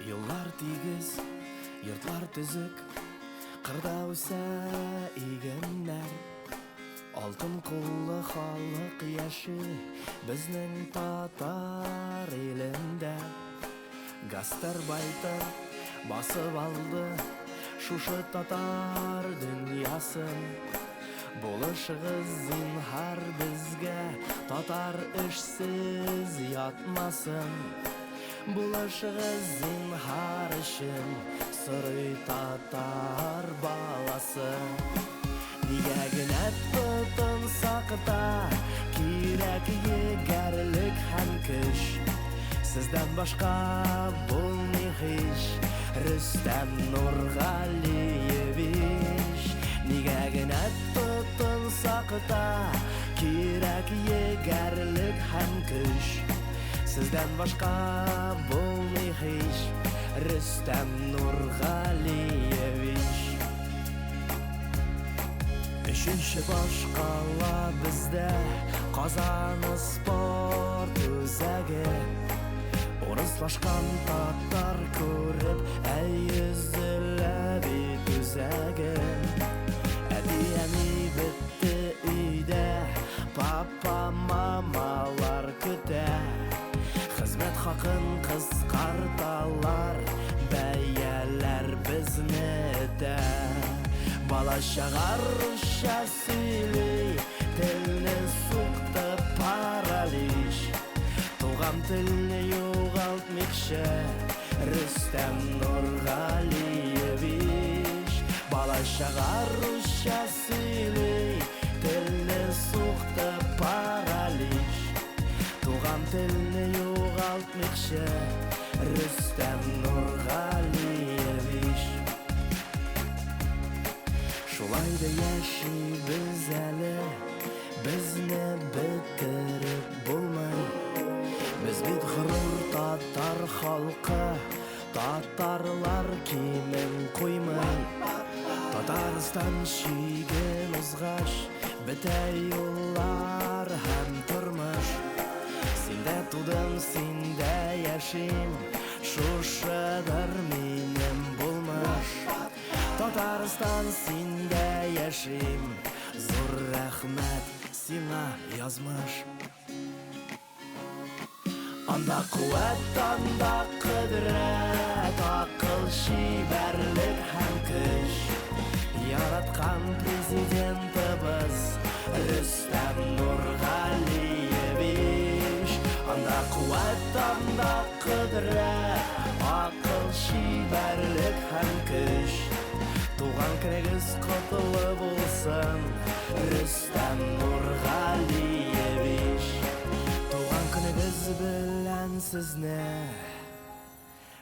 Юллар тигез, йортлар төзек, кырда үсә игеннәр. Алтын куллы халык яши безнең татар илендә. Гастарбайтер басып алды шушы татар дөньясын. Булышыгыз зинһар безгә, татар эшсез ятмасын. Булышыгыз зинһар өчен, сорый татар баласы. Нигә генә тотынсак та, кирәк егәрлек һәм көч. Сездән башка булмый һич, Рөстәм Нургалиевич. Нигә генә тотынсак та, кирәк егәрлек һәм көч. Сездән башка булмый һич, Рөстәм Нургалиевич. Өченче башкала бездә Казан спорт үзәге. Урыслашкан татар күреп, әй өзелә бит үзәге. Әти-әни бетте өйдә, папа, мамалар көтә. Хезмәт хакын кыскарталар, бәяләр безне этә. Бала-чага русча сөйли, телне сукты паралич. Туган телне югалтмыйкчы, Рөстәм Нургалиевич. Бала-чага русча сөйли, телне сукты паралич. Туган телне югалтмыйкчы, Рөстәм Нургалиевич. Шулай да яшибез әле, безне бетереп булмый. Без бит горур татар халкы, татарлар кимен куймый. Татарстан чиген узгач, бетә юллар һәм тормыш. Синдә тудым, синдә яшим, шушыдыр минем булмыш. Татарстан, синдә яшим, зур рәхмәт сиңа, язмыш. Анда куәт, анда кодрәт, акыл, чибәрлек һәм көч. Яраткан президентыбыз Рөстәм Нургалиевич. Анда куәт, анда кодрәт, акыл, чибәрлек һәм көч. Туган көнегез котлы булсын, Рөстәм Нургалиевич. Туган көнегез белән сезне,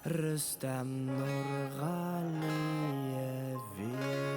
Рөстәм Нургалиевич.